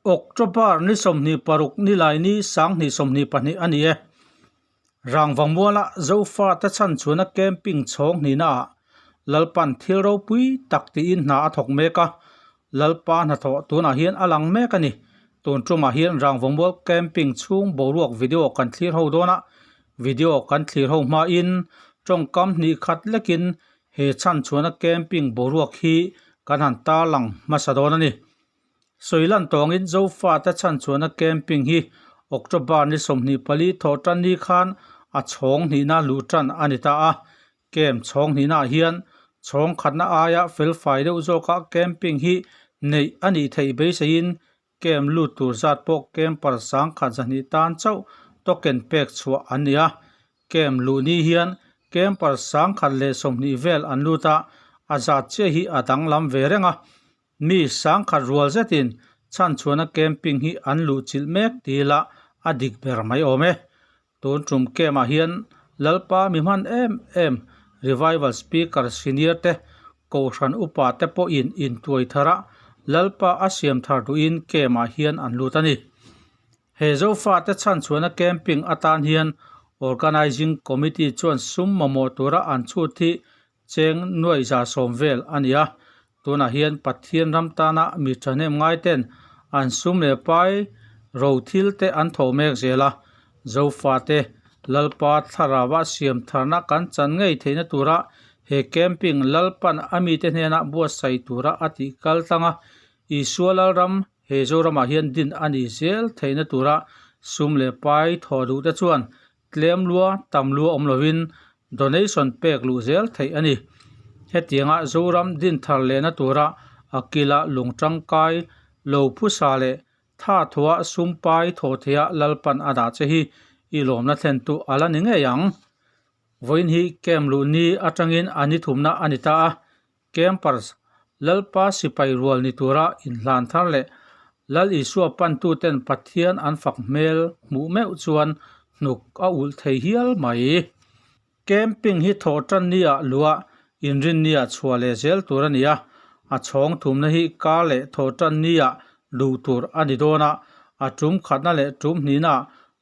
October ni 26 Nilaini 2022 a ni e. Rangvamuala Zofate chhan chuan a camping chhawng hnihnaah Lalpan thil ropui tak tiin hna a thawk mek a, Lalpa hnathawh tunah hian a lang mek a ni. Tun tumah hian Rangvamual camping chhung boruak video kan thlir ho dawn a, video kan thlir ho hmain tawngkam hnih khat lekin he chhan chuan a camping boruak hi kan han tarlang hmasa dawn a ni. Sawilan tawngin Zofate chhan chuan a camping hi October ni 24 thawh tan ni khan a chhawng hnihna luh tan a ni ta a. Camp chhawng hnihnaah hian chhawng khatna aia felfai deuh zawka camping hi neih a nih theih beiseiin camp lut tur zat pawh camper sangkhat zahnih tan chauh token pek chhuah an ni a. Camp luh ni hian camper 120 vel an lut a, a zat chiah hi a danglam ve reng a. Mi sangkhat rual zetin chhanchhuahna camping hi an luh chilh mek ti ila a dik ber mai awm e. Tun tum camp ah hian Lalpa mi hman em em Revival Speaker Senior te Kohhran upa te pawhin intuai thar a Lalpa a siam thar duhin camp ah hian an lut a ni. He Zofate chhanchhuahna camping atan hian Organising Committee chuan sum mamawh tura an chhut hi Cheng nuaih za sawm vel a ni a, tunah hian Pathian ram tana mi thahnem ngaiten an sum leh pai ro thil te an thawh mek zel a, Zofate Lalpa thlarauah siam tharna kan chan ngei theihna tura he camping Lalpan a mite hnena buatsaih tura a tih kal tlang a, Isua Lalram he Zoramah hian din a nih zel theihna tura sum leh pai thawh duh te chuan Tlem lua, tam lua awm lovin donation pek luh zel theih a ni. Hetianga Zoram din thar lehna tura a kila lung tangkai lo phusa leh tha thua sum pai thaw theia Lalpan a dah che hi i lawmna thlentu a la ni ngei ang. Vawiin hi camp luh ni atangin a ni thumna a ni ta a, Campers, Lalpa sipai rual ni tura inhlan thar leh Lal Isua pantuten Pathian an fak hmel hmuh meuh chuan hnuk a ulh thei hial mai. Camping hi thawhtan nia luah inrinnia chhuah leh zel tur a ni a, a chhawng thumna hi kar leh thawhtan nia luh tur a ni dawn a, a tum khatna leh tum hnihna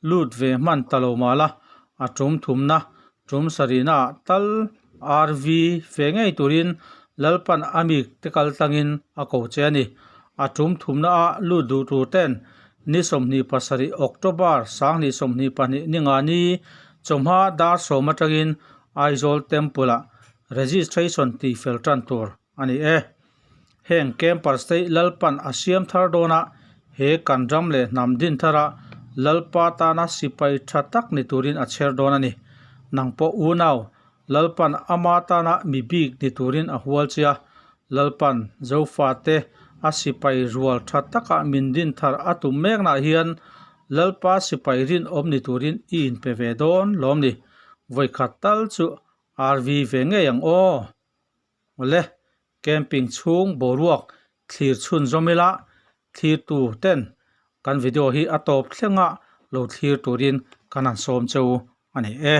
lut ve hman ta lo mah la, a tum thumna Tum sarihnaah tal RV fe ngei turin Lalpan a mi te kal tlangin a ko che a ni. A tum thumnaah lut duh tur ten ni 27 October 2022 ni nga ni chawhma dar sawm atangin Aizawl Temple-ah registration tih fel tan tur a ni e. Heng campers te Lalpan a siam thar dawn a, he kan ram leh hnam din thara Lalpa tana sipai tha tak ni turin a chher dawn a ni. Nang pawh unau, Lalpan ama tana mi bik ni turin a hual che a, Lalpan Zofate a sipai rual tha taka min din thar a tum meknah hian Lalpa sipai rinawm ni turin i inpe ve dawn lawm ni. Vawikhat tal chu RV ve ngei ang aw. Awle, camping chhung boruak thlir chhun zawm ila thlir tu ten kan video hi a tawp thleng a lo thlir turin kan han sawm che u a ni e.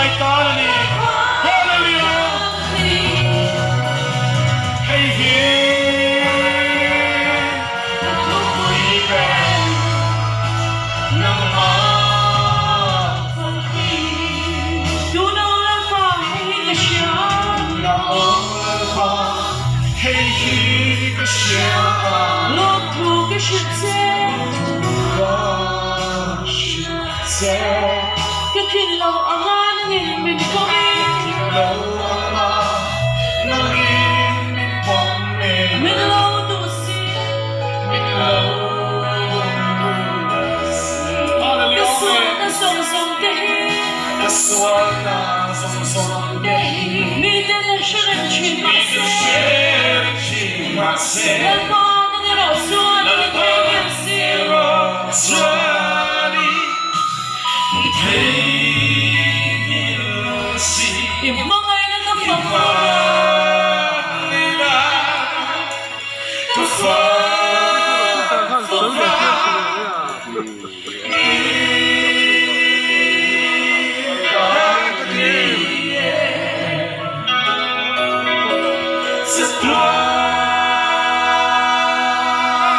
Lalpa i tan a ni. Hallelujah! Hei hi ka thupui ber nangmah hi. Tuna aw Lalpa, hei hi ka hria. Tuna aw Lalpa, hei hi ka hria. Lawmthu ka hrilh che. Lawmthu ka hrilh che. Ka thin lo anga nangin min pawm in. Thin lo anga nangin min pawm in. Min lo duh si. Min lo duh si. Ka sualna zawng zawng te hi. Ka sualna zawng zawng te hi. Miten an hre reng thin mahse. Miten hre reng thin mahse. Lalpa nang erawh chuan i theihnghilh si. Lalpa nang erawh chuan i theihnghilh si. I hmangaihna ka fak lo. I hmangaihna ka fak lo va. Ka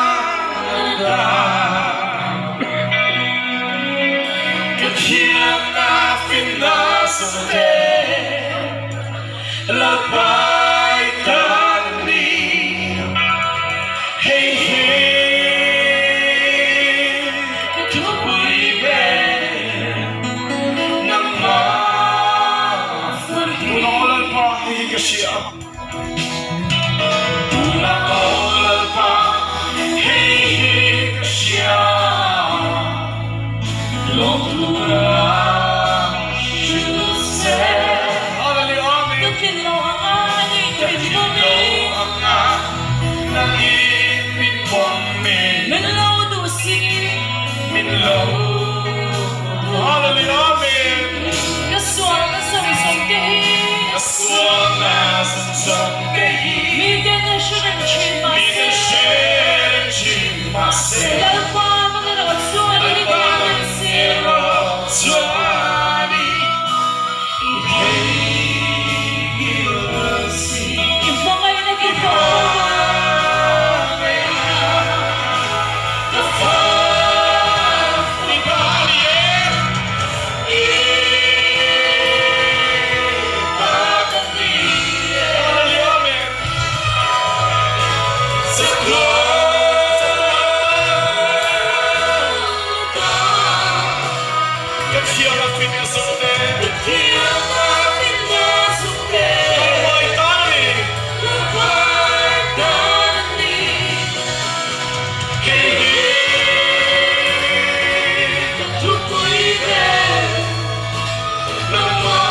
tlin lo anga nangin min pawm in. Min lo duh si. Min lo duh si. Ka sualna zawng zawng te hi. Ka sualna zawng zawng te hi. Miten an hre reng thin mahse. Miten hre reng thin mahse. Lalpa nang erawh chuan i theihnghilh si. Lalpa nang erawh chuan i theihnghilh si. I hmangaihna ka fak lo va. Ka fak lo va.